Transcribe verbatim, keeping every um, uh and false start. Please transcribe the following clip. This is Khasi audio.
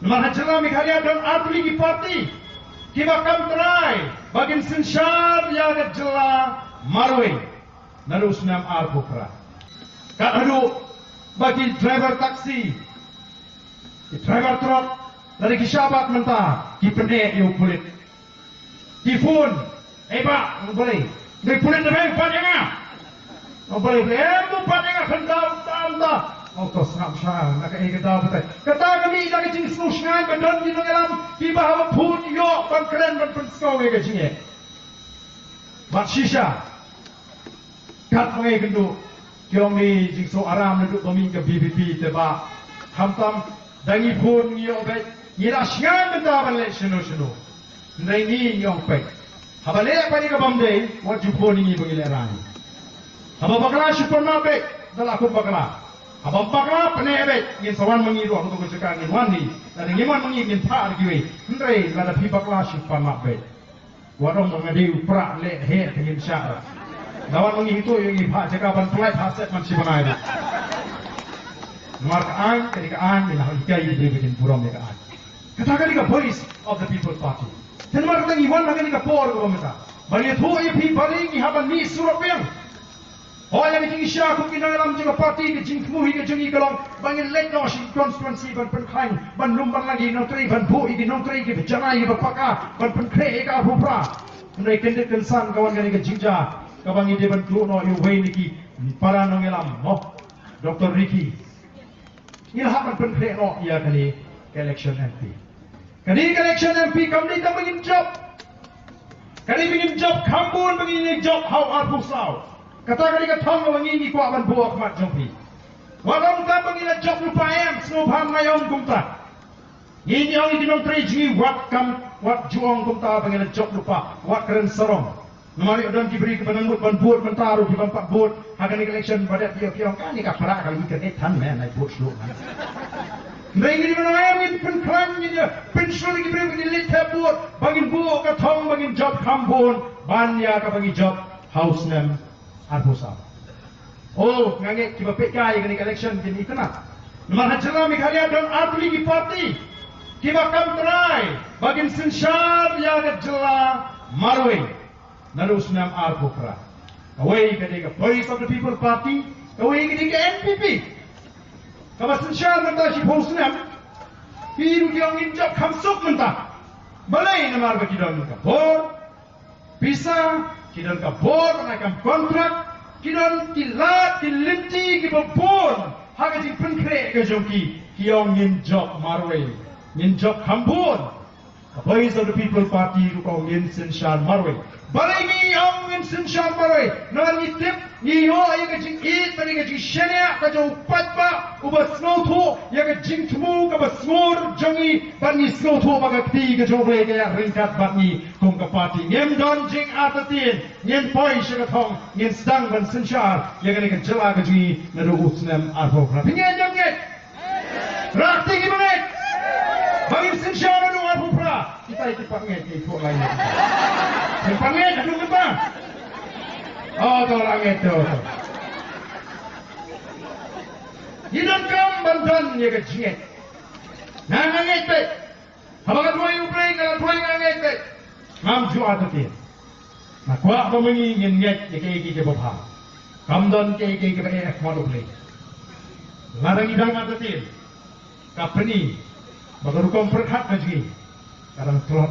Namar ha jylla Meghalaya don artylli ki parti kiba kam trai ba kin synshar ïa ka jylla marwei naduh u snem arphew phra. Kat haduh ba ki driver taxi, ki driver truck, lada ki shah bat mynta ki pyneh ïa u pulit. Ki phone, "Eh bah, balei? Dei pulit na beng, bat ïa nga." "Oh, balei, balei? Em, u bat ïa nga khyndai tam da." "Oh, to sngap sha, na kaei ka daw batai?" Kata ka mih na ka jingsngewsngaiñ ba don ki nongïalam kiba haba phone ïoh ban kren ban pynsngew ïa ka jingeh. Bad shisha, katba ngi kynduh, ki ong ngi jingsngew aram naduh ba mih ka V P P te bah. Khamtam da ngi phone ngi ïoh beit, ngi la shngaiñ mynta ban leh shano shano. Hynrei ngi ngi ong peit, haba leh pat ïa ka bym dei, wat ju phone ïa ngi ba ngin lehrain. Haba bakla shu pan map beit, da la kum bakla. Haba ym bakla, pyneh beit, ngin sa wan ma ngi ruh ha kato ka jaka ngin wan hi. Lada ngim wan ma ngi ngin phah da kiwei. Hynrei lada phi bakla shu pan map beit. Wat ong ba nga dei u pra leh heh te ngin shah. Nga wan ma ngi hito ïa ngi phah jaka ban pynlait ha set man shi bnai ruh. Namar ka aiñ ka dei ka aiñ, ngi la hikai ïa ki briew ba kin burom ïa ka aiñ. Kata ka dei ka Voice of the People Party. Te namar kata ngi wan ha kane ka por kaba mynta ban ïathuh ïa phi balei ngi hap ban mih surok biang. Hooid, ïa ka jingshisha kum ki nongïalam jong ka party, ka jingthmu hi ka jong ngi ka long ba ngin leit noh sha ki constituency ban pynkhlaiñ, ban lum ban lang ïa ki nongtrei, ban buh ïa ki nongtrei kiba janai kiba paka, ban pynkhreh ïa ka arphew phra. Hynrei kyndit kynsan ka wan kane ka jingjia kaba ngi dei ban duh noh ïa uwei na ki para nongïalam, mo, Doctor Ricky. Ngi la hap ban pynkhreh noh ïa kane ka election M P. Kane ka election M P kam dei tang ba ngin jop. Ka dei ba ngin jop kham bun, ba ngin ïa jop ha u arphew saw. Kata ka dei ka thong ba ngi ngi kwah ban buh ha khmat jong phi. Wat ong tang ba ngi la jop lypa, em, sngewbha, ym ong kumta. Ngi ngi ong ïa ki nongtrei jong ngi, wat kam, wat ju ong kumta ba ngi la jop lypa, wat kren sarong. Namar ïoh don ki briew kiba nang mut ban bud mynta ruh, ki bym pat bud ha kane ka election ba dep ïoh, ki ong kane ka para ka la ïeit, kan ïeit than, me, nai bud shuh, me. Hynrei ngi dei ban ong, em, ngin pynkhlaiñ, ngin ïa pynshlur ïa ki briew ba ngin leit thep bud, ba ngin buh ka thong ba ngin jop kham bun ban ïa kaba ngi jop ha u snem arphew saw. Oh, nga ngeit kiba peit kai ïa kane ka election kin itynnad. Namar ha jylla Meghalaya don artylli ki parti kiba kam trai ba kin synshar ïa ka jylla marwei naduh u snem arphew phra. Kawei ka dei ka Voice of the People Party, kawei ka dei ka N P P. Kaba synshar mynta shiphew snem, ki ruh ki ong ngin jop kham suk mynta. Balei? Namar ba ki don ka bor pisa, ki don ka bor ban ai kam kontrak, ki don ki lad ki lynti kiba bun ha ka jingpynkhreh ka jong ki, ki ong ngin jop marwei, ngin jop kham bun. Ka Voice of the People Party ruh ka ong ngin synshar marwei. Balei ngi ong ngin synshar marwei? Namar ngi tip, ngi ïoh ïa ka jingïeit bad ïa ka jingshaniah ka jong u paidbah uba sngewthuh ïa ka jingthmu kaba sngur jong ngi, bad ngi sngewthuh ba ka kti ka jong U Blei ka ïaid ryngkat bad ngi. Kum ka party ngim don jingartatien, ngin poi sha ka thong, ngin sdang ban synshar ïa kane ka jylla ka jong ngi naduh u snem arphew phra. Phi ngeit ne ym ngeit? Rah kti kiba ngeit. Ba ngin synshar naduh arphew phra. Kita ki pat ngeit, ki pat ngeit. Ki pat ngeit haduh mynta. Oh, to la ngeit to. Ngi donkam ban don ïa ka jingngeit. Nga nga ngeit beit. Haba nga duwai U Blei nga duwai nga ngeit beit. Ngam ju artatien. Nga kwah ba ma ngi ngin ngeit ïa kiei kiei kiba bha. Kam don kiei kiei kiba eh ha khmat U Blei. Lada ngi dang artatien, ka pyni ba ka rukom pyrkhat ka jong ngi ka dang tlot.